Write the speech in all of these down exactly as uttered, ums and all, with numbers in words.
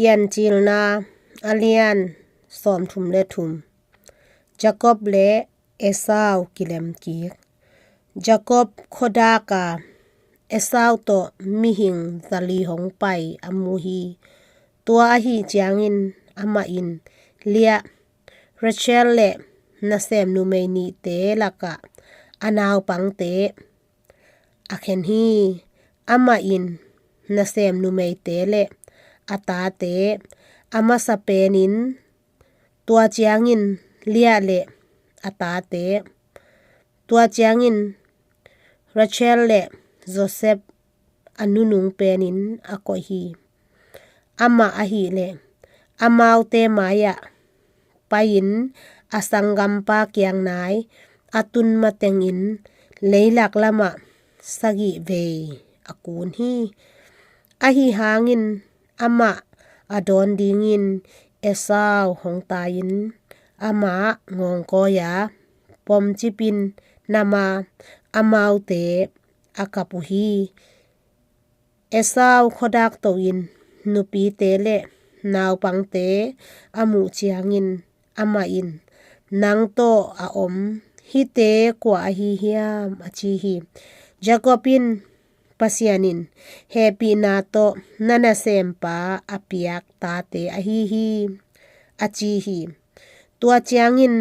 Piancilna a lian sawmthum le thum. Jacob le Esau kilem kik. Jacob khuadak a, Esau tawh mihing zali hong pai a mu hi. Tua ahih ciangin amah in Leah, Rachel le nasem numei nihte lakah a naupangte a khen hi. Amah in nasem numeite le a tate a masa penin, tua ciangin Leah le a tate, tua ciangin Rachel le Joseph a nunung penin a koih hi. Amah ahih leh amaute mai-ah pai-in a sanggampa kiang nai a tun matengin leilak lamah sagih vei a kun hi. Ahi hangin amah a dawn dingin Esau hong tai-in amah ngawngkawi-a pomcipin nam a, amaute a kap uh hi. Esau khuadak to-in nupite le naupangte a muh ciangin amah in, "Nang tawh a om hihte kua ahi hiam?" a ci hi. Jacob in, "Pasian in hehpihna tawh na nasempa a piak tate ahi hi," a ci hi. Tua ciangin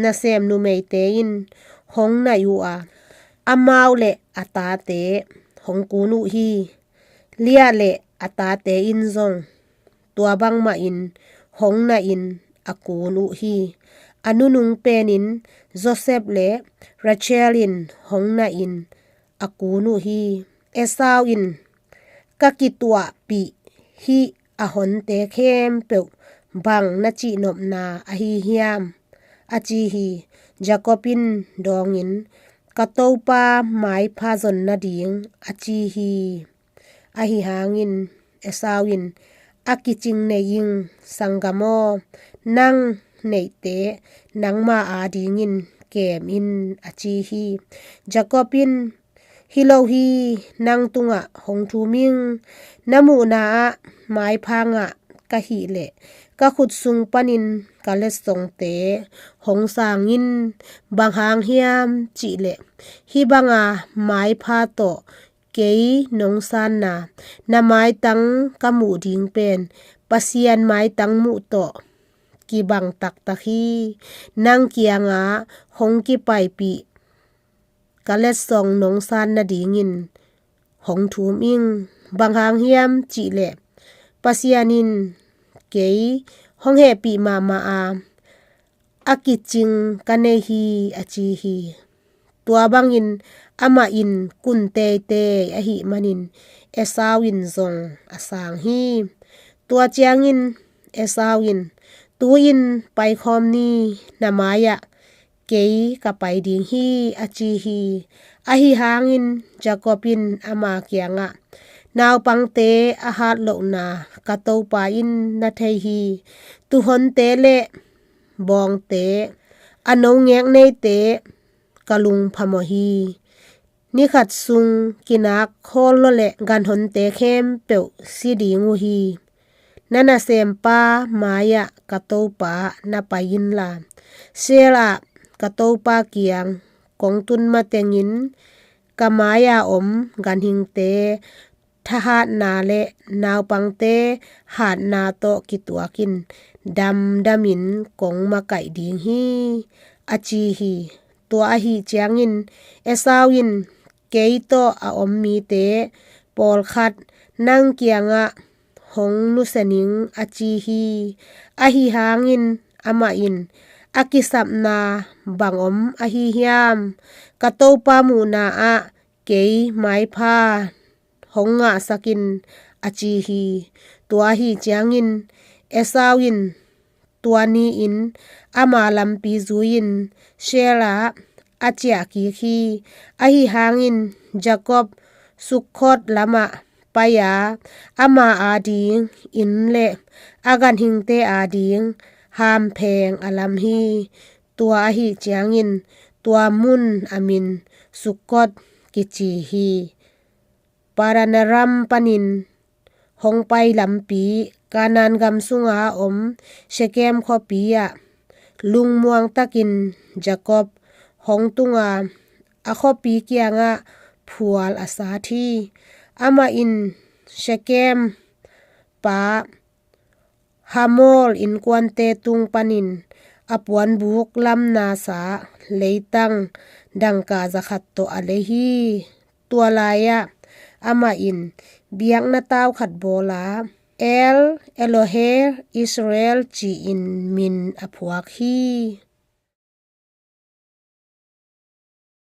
nasem numeite in hong naih uh a, amau le a tate hong kun uh hi. Leah le a tate in zong tua bangmahin hong naih in a kun uh hi. A nunung penin Joseph le Rachel in hong naih in a kun uh hi. Esau in, "Ka kituahpih hih a honte khempeuh bang na cihnopna ahi hiam?" a ci hi. Jacob in dawngin, "Ka topa maipha zon nading," a ci hi. Ahi hangin Esau in, "A kicing nei ing, sanggam aw, nang neihte nangma adingin kem in," a ci hi. Jacob in, "Hi lo hi, nang tungah hong thum ing. Na muhna ah maipha ngah ka hih leh ka khut sung panin ka letsongte hong sang in. Bang hang hiam cih leh hih banga maipha tawh kei nong sanna na maitang ka muh ding pen Pasian maitang muh tawh kibang taktak hi. Nang kiangah hong kipaipih ka letsong nong san nadingin hong thum ing. Bang hang hiam cih leh Pasian in kei hong hehpih mahmah a, a kicing ka nei hi," a ci hi. Tua bangin amah in kun teitei ahih manin Esau in zong a sang hi. Tua ciangin Esau in, "Tu-in paikhawm ni, na mai-ah kei ka pai ding hi," a ci hi. Ahi hangin Jacob in ama kiangah, "Naupangte a hat lohna ka topa in na thei hi. Tuhonte le bawngte, a nongek neite ka lung phamawh hi. Ni khat sung kinak khawllua le ganhonte khempeuh si ding uh hi. Na nasempa mai-ah ka topa na pai inla, Selah ah ka topa kiang kong tun matengin ka mai-a om ganhingte thahatna le naupangte hatna tawh kituakin damdamin kong makaih ding hi," a ci hi. Tua ahih ciangin Esau in, "Kei tawh a om mite pawlkhat nang kiangah hong nusia ning," a ci hi. Ahi hangin amah in, "A kisapna bang om ahi hiam? Ka topa muhna ah kei maipha hong ngahsak in," a ci hi. Tua ahih ciangin Esau in tua ni-in ama lampi zui-in Selah ah a ciah kik hi. Ahi hangin Jacob Sukkot lamah pai-a ama ading inn le a ganhingte ading hampheng a lam hi. Tua ahih ciangin tua mun a min Sukkot kici hi. Paddan-aram panin hong pai lampi, Kanaan gam sunga om Shekhem khuapi ah lungmuang takin Jakob hong tunga, a khuapi kiangah phual a sat hi. Amah in Shekhem pa Hamor innkuante tung panin a puanbuk lamna sa leitang dangka zakhat tawh a lei hi. Tua lai-ah amah in biakna tau khat bawl a, El Elohe Israel ci-in min a phuak hi.